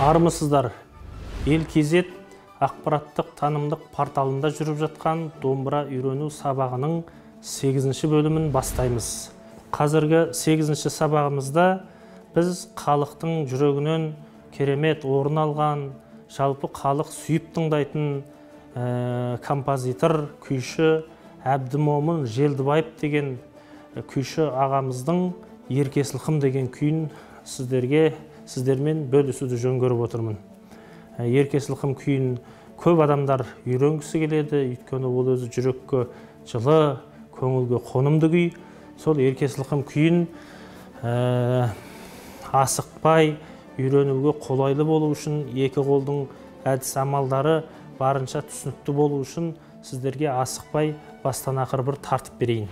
Армысыздар, Ел KZ ақпараттық танымдық порталында жүріп жатқан домбыра үйрену сабағының 8-ші бөлімін бастаймыз. Қазіргі 8-ші сабағымызда біз халықтың жүрегінен керемет орын алған, жалпы халық сүйіп тыңдайтын композитор, күйші Әбдімомын Желдібаев деген күйші ағамыздың Ерке сылқым деген күйін сіздермен бөлісуді жөн көріп отырмын. Ерке сылқым күйін көп адамдар үйренгісі келеді, өйткені ол өзі жүрекке жылы, көңілге қонымды күй. Сол ерке сылқым күйін асықпай үйренуге қолайлы болу үшін, екі қолдың әдіс амалдары барынша түсінікті болу үшін сіздерге асықпай бастан ақыр бір тартып берейін.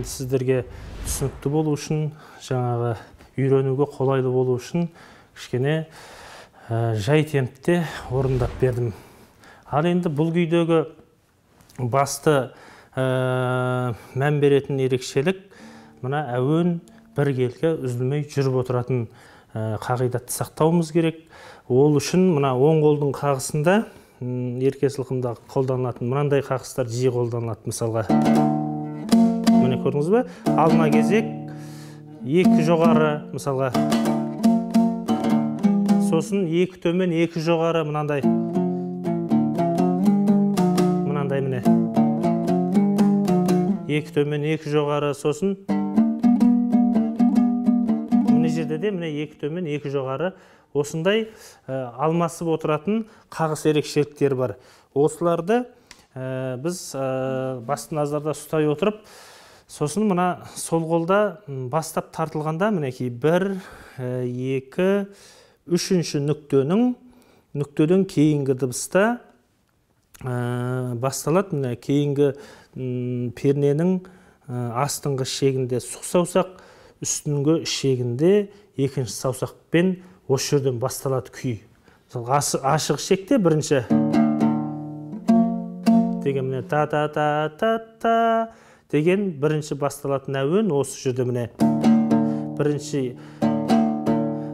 Сіздерге түсінікті болу үшін, жаңағы үйренуге қолайлы болу үшін кішкене жай темпте орындап бердім. Ал енді бұл күйдегі басты мән беретін ерекшелік мына әуен біркелкі үзілмей жүріп отыратын қағидатты сақтауымыз керек. Ол үшін мына оң қолдың қағысында ерке сылқымда қолданылатын мынандай қағыстар жиі қолданылады. Мысалға, міне көрдіңіз бе? Алма кезек екі жоғары, мысалға. Сосын екі төмен, екі жоғары, мынандай. Мынандай міне. 2 төмен, 2 жоғары, сосын мына жерде де міне 2 төмен, 2 жоғары, осындай алмасып отыратын қағыс ерекшеліктері бар. Осыларды біз басты назарда ұстай отырып, сосын мына сол қолда бастап тартылғанда мінекей 1, 2, 3-ші нүктеден кейінгі дыбыста басталады. Міне кейінгі перненің астыңғы шегінде сұқ саусақ, үстіңгі шегінде екінші саусақпен осы жерден басталады күй. Мысалы, ашық шекте бірінші деген міне та та та та та деген бірінші басталатын әуен осы жерде міне бірінші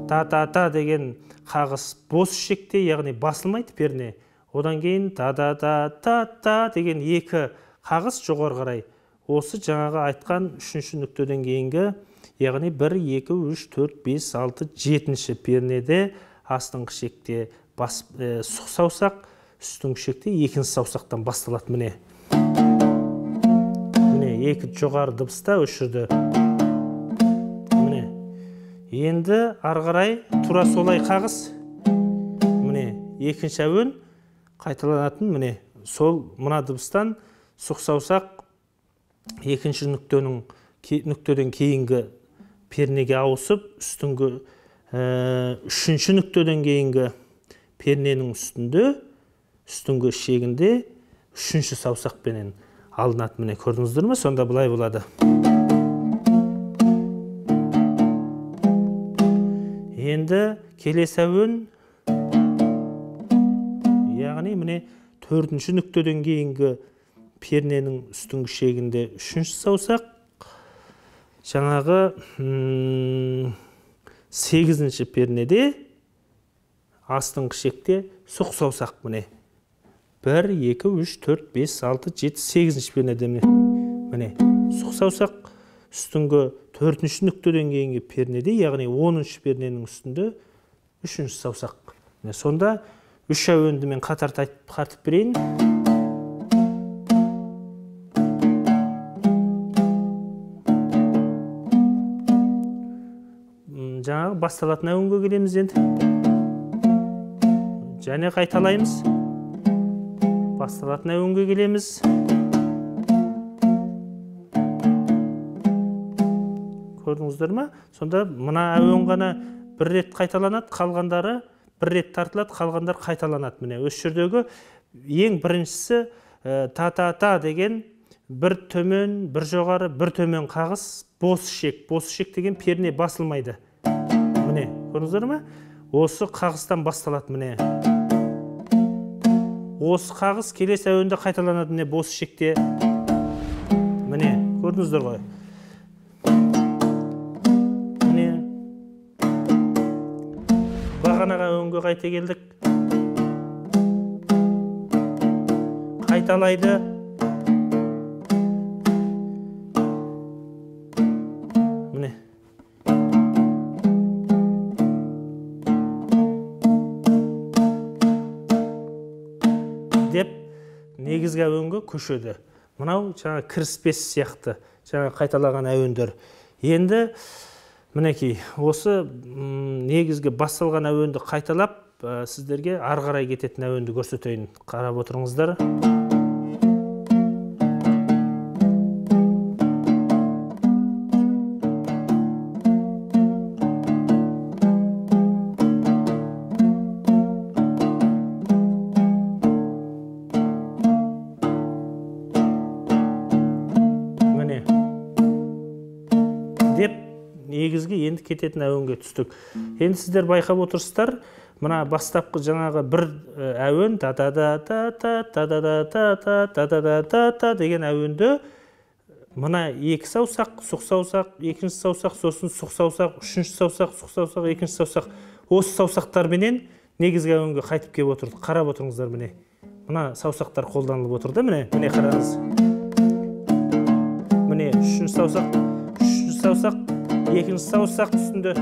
та та та деген қағыс бос шекте, яғни басылмайды перне. Одан кейін та та та та та деген екі қағыс жоғары қарай. Осы жаңағы айтқан үшінші нүктеден кейінгі, яғни 1, 2, 3, 4, 5, 6, 7-ші пернеде астыңғы шекте сұқ саусақ, үстіңгі шекте екінші саусақтан басталады міне. Міне екі жоғары дыбыста осы жерде. Міне. Енді ары қарай тура солай қағыс. Міне екінші әуен қайталанатын міне сол мына дыбыстан сұқ саусақ екінші нүктеден кейінгі пернеге ауысып, үстіңгі үшінші нүктеден кейінгі перненің үстінде, үстіңгі шегінде үшінші саусақпенен алынады. Міне көрдіңіздер ме? Сонда былай болады. Енді келесі әуен, яғни міне төртінші нүктеден кейінгі перненің үстіңгі шегінде үшінші саусақ, жаңағы 8-ші пернеде астыңғы шекте сұқ саусақ міне. 1, 2, 3, 4, 5, 6, 7, 8-ші пернеде міне. Міне сұқ саусақ үстіңгі 4-ші нүктеден кейінгі пернеде, яғни 10-шы перненің үстінде 3-ші саусақ. Міне сонда үш әуенді мен қатар тартып берейін. Жаңағы басталатын әуенге келеміз енді. Және қайталаймыз. Басталатын әуенге келеміз. Көрдіңіздер ме? Сонда мына әуен ғана бір рет қайталанады, қалғандары бір рет тартылады, қалғандар қайталанады. Міне осы жердегі ең біріншісі та-та-та деген бір төмен, бір жоғары, бір төмен қағыс, бос шек. Бос шек деген перне басылмайды. Міне, көрдіңіздер ме? Осы қағыстан басталады міне. Осы қағыс келесі әуенде қайталанады міне бос шекте. Міне, көрдіңіздер ғой. Міне. Бағанаға әуенге қайта келдік. Қайталайды. Міне. Деп негізгі әуенге көшеді. Мынау жаңа кіріспес сияқты, жаңа қайталаған әуендер. Енді мінекей осы негізгі басталған әуенді қайталап, сіздерге ары қарай кететін әуенді көрсетейін. Қарап отырыңыздар. Деп негізгі енді кететін әуенге түстік. Енді сіздер байқап отырсыздар, мына бастапқы жаңағы бір әуен та та та та та та та та та та та та та та деген әуенді мына екі саусақ, сұқ саусақ, екінші саусақ, сосын сұқ саусақ, үшінші саусақ, сұқ саусақ, екінші саусақ, осы саусақтарменен негізгі әуенге қайтып келіп отырдық. Қарап отырыңыздар міне. Мына саусақтар қолданылып отыр да міне. Міне қараңыз. Міне үшінші саусақ, үшінші саусақ, екінші саусақ үстінде.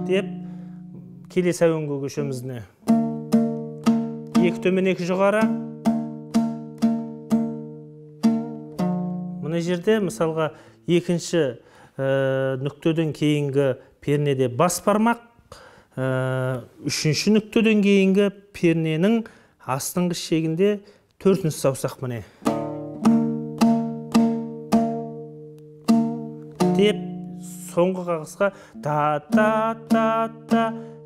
Деп Келесі әуенге көшеміз. 2 төмен 2 жоғары. Мына жерде мысалға екінші нүктеден кейінгі пернеде бас бармақ, үшінші нүктеден кейінгі перненің астыңғы шегінде төртінші саусақ міне. Деп соңғы қағысқа та та та та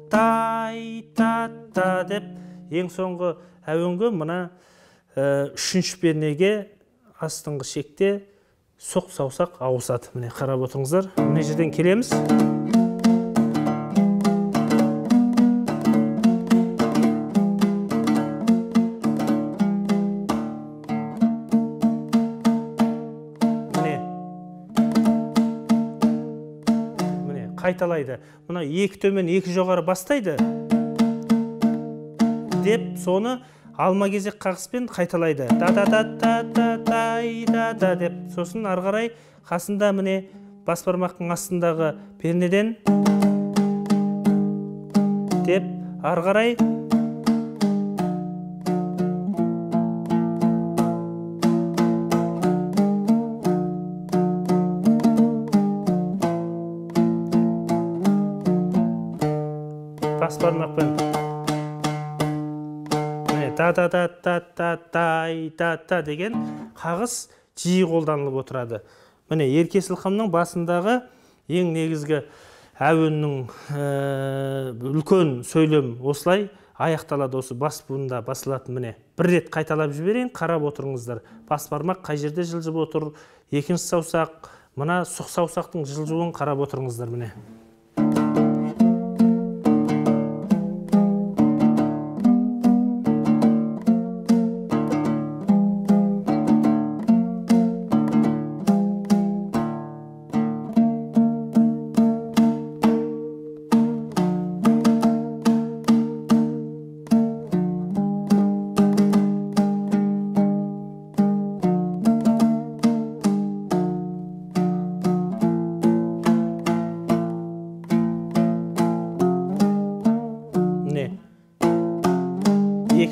тай та та деп ең соңғы әуенге мына үшінші пернеге астыңғы шекте соқ саусақ ауысады. Міне қарап отырыңыздар. Мына жерден келеміз. Міне, қайталайды. Мына 2 төмен 2 жоғары бастайды. Деп соны алма кезек қағыспен қайталайды. Та та та та та тай та та деп. Сосын ары қарай қасында міне бас бармақтың астындағы пернеден деп ары қарай бас бармақпен та та та та та тай та та деген қағыс жиі қолданылып отырады. Міне Ерке сылқымның басындағы ең негізгі әуеннің үлкен сөйлем осылай аяқталады. Осы бас буында басылатын міне. Бір рет қайталап жіберейін, қарап отырыңыздар. Бас бармақ қай жерде жылжып отыр, екінші саусақ, мына сұқ саусақтың жылжуын қарап отырыңыздар міне.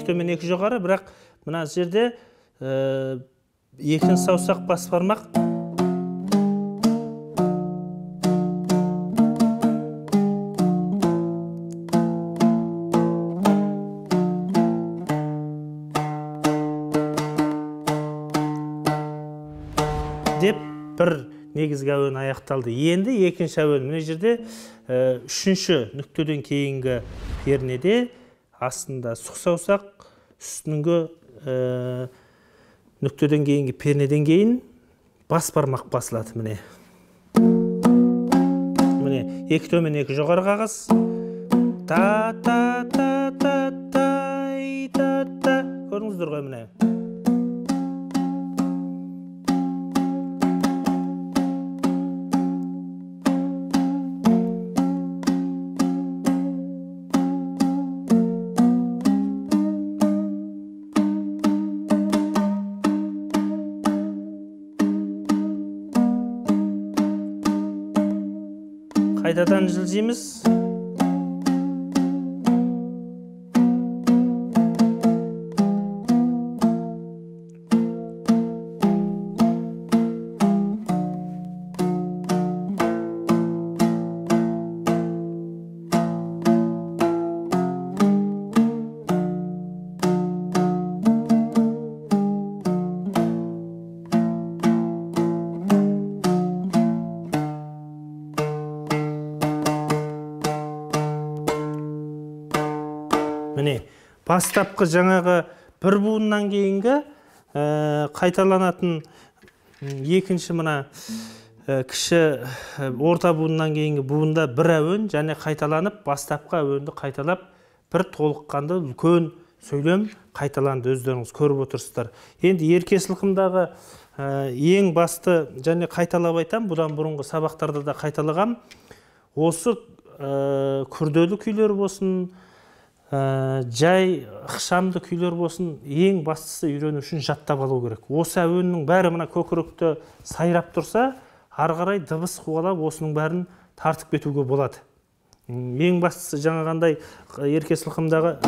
Төмен 2 жоғары, бірақ мына жерде екінші саусақ бас бармақ деп бір негізгі әуен аяқталды. Енді екінші әуен мына жерде үшінші нүктеден кейінгі пернеде астында сұқ саусақ, үстіңгі нүктеден кейінгі пернеден кейін бас бармақ басылады. Міне. Міне 2 төмен 2 жоғары қағыс. Та та та та тай та та. Көрдіңіздер ғой міне. Қайтадан жылжимыз. Міне, бастапқы жаңағы бір буыннан кейінгі қайталанатын екінші мына кіші орта буыннан кейінгі буында бір әуен және қайталанып бастапқы әуенді қайталап бір толыққанды үлкен сөйлем қайталанды, өздеріңіз көріп отырсыздар. Енді Ерке сылқымдағы ең басты және қайталап айтам, бұдан бұрынғы сабақтарда да қайталағам, осы күрделі күйлер болсын, жай ықшамды күйлер болсын, ең бастысы үйрену үшін жаттап алу керек. Осы әуеннің бәрі мына көкіректі сайрап тұрса, ары қарай дыбыс қуалап осының бәрін тартып кетуге болады. Ең бастысы жаңағындай ерке сылқымдағы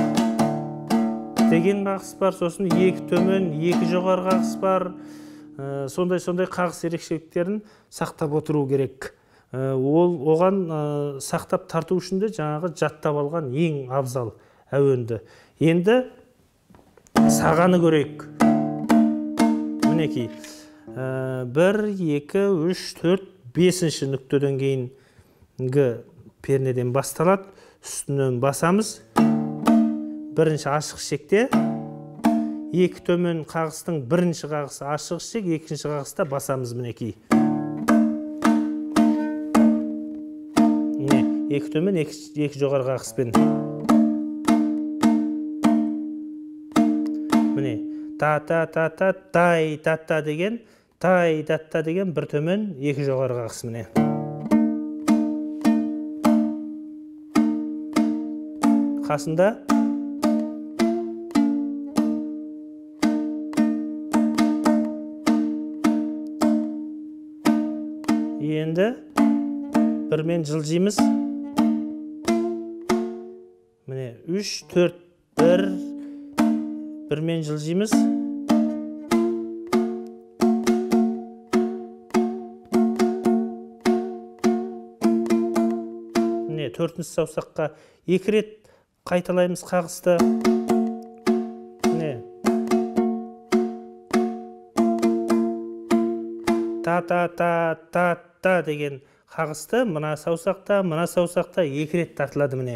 деген қағыс бар, сосын екі төмен, екі жоғары қағыс бар. Сондай-сондай қағыс ерекшеліктерін сақтап отыру керек. Ол оған сақтап тарту үшін де жаңағы жаттап алған ең абзал әуенді. Енді сағаны көрейік. Мінекей, 1, 2, 3, 4, 5-ші нүктеден кейінгі пернеден басталады. Үстінен басамыз. Бірінші ашық шекте екі төмен қағыстың бірінші қағысы ашық шек, екінші қағыста басамыз мінекей. Міне, екі төмен, екі жоғары қағыспен. Міне, та та та та тай та та деген, тай та та деген бір төмен, екі жоғары қағыс міне. Қасында енді бірмен жылжимыз. Міне 3, 4, 1, бірмен жылжимыз. Міне төртінші саусаққа екі рет қайталаймыз қағысты. Міне та та та та та деген қағысты мына саусақта, мына саусақта екі рет тартылады міне.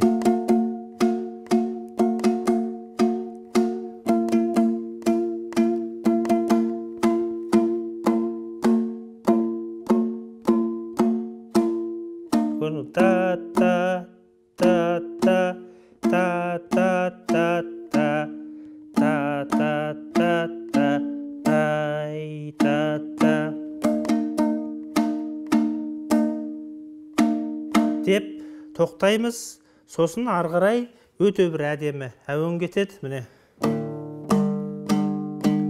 Көрдіңіз, та та та та та та та та та та та та тай та та деп тоқтаймыз. Сосын ары қарай өте бір әдемі әуен кетеді. Міне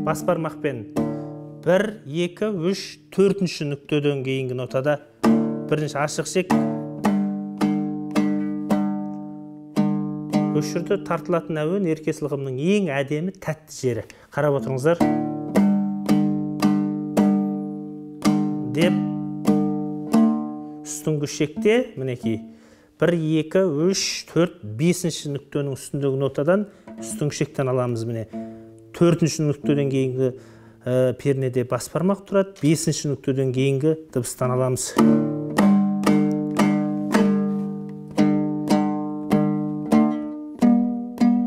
бас бармақпен 1, 2, 3, 4-ші нүктеден кейінгі нотада бірінші ашық шек. Осы жерде тартылатын әуен ерке сылқымның ең әдемі тәтті жері. Қарап отырыңыздар. Деп үстіңгі шекте мінекей 1, 2, 3, 4, 5-ші нүктенің үстіндегі нотадан үстіңгі шектен аламыз міне. 4-ші нүктеден кейінгі пернеде бас бармақ тұрады, 5-ші нүктеден кейінгі дыбыстан аламыз.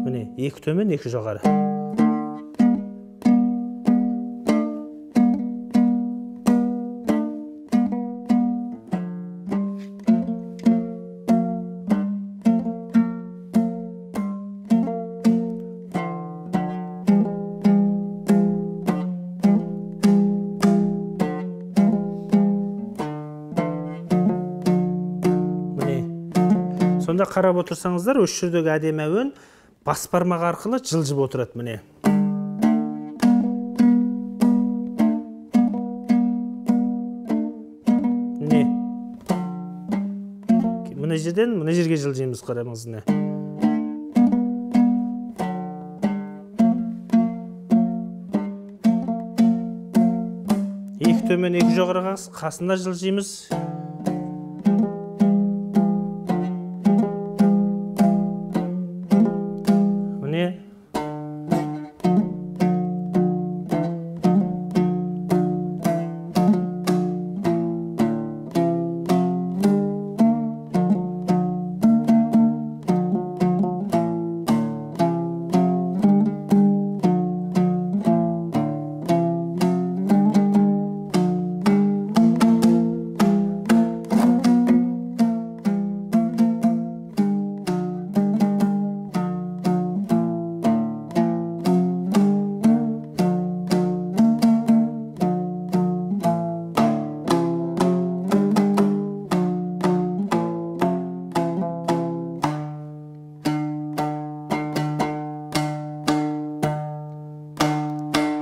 Міне, екі төмен, екі жоғары. Сонда қарап отырсаңыздар, осы жердегі әдемі әуен бас бармақ арқылы жылжып отырады міне. Міне. Мына жерден мына жерге жылжимыз, қараңыз міне. Екі төмен, екі жоғары қағыс, қасында жылжимыз.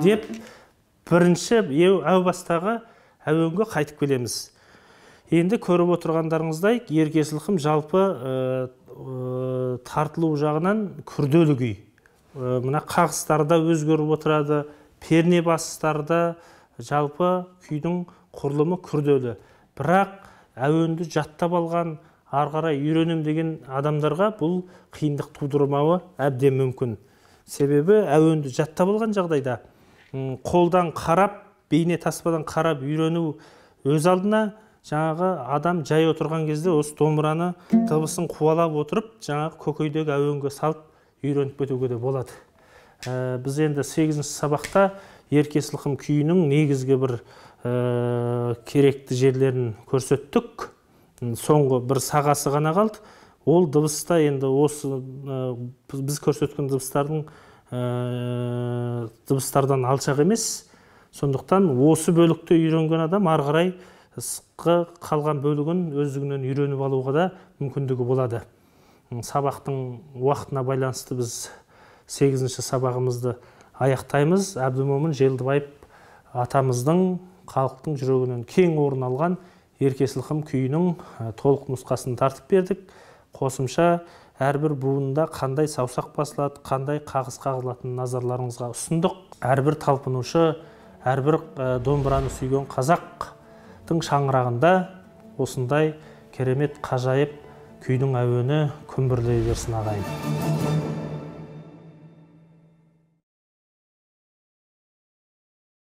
Деп бірінші әу бастағы әуенге қайтып келеміз. Енді көріп отырғандарыңыздай, Ерке сылқым жалпы тартылу жағынан күрделі күй. Мына қағыстарда өзгеріп отырады, перне басыстарда жалпы күйдің құрылымы күрделі. Бірақ әуенді жаттап алған, ары қарай үйренем деген адамдарға бұл қиындық тудырмауы әбден мүмкін. Себебі әуенді жаттап алған жағдайда қолдан қарап, бейне таспадан қарап үйрену өз алдына, жаңағы адам жай отырған кезде осы домбыраны дыбысын қуалап отырып, жаңағы көкейдегі әуенге салып үйреніп кетуге де болады. Біз енді 8-ші сабақта Ерке сылқым күйінің негізгі бір керекті жерлерін көрсеттік. Соңғы бір сағасы ғана қалды. Ол дыбыста енді осы біз көрсеткен дыбыстардың дыбыстардан алшақ емес. Сондықтан осы бөлікті үйренген адам ары қарай қалған бөлігін өздігінен үйреніп алуға да мүмкіндігі болады. Сабақтың уақытына байланысты біз 8-ші сабағымызды аяқтаймыз. Әбдімомын Желдібаев атамыздың халықтың жүрегінен кең орын алған Ерке сылқым күйінің толық нұсқасын тартып бердік. Қосымша әрбір буында қандай саусақ басылады, қандай қағыс қағылатынын назарларыңызға ұсындық. Әрбір талпынушы, әрбір домбыраны сүйген қазақтың шаңырағында осындай керемет қажайып күйдің әуені күмбірлей берсін, ағайын.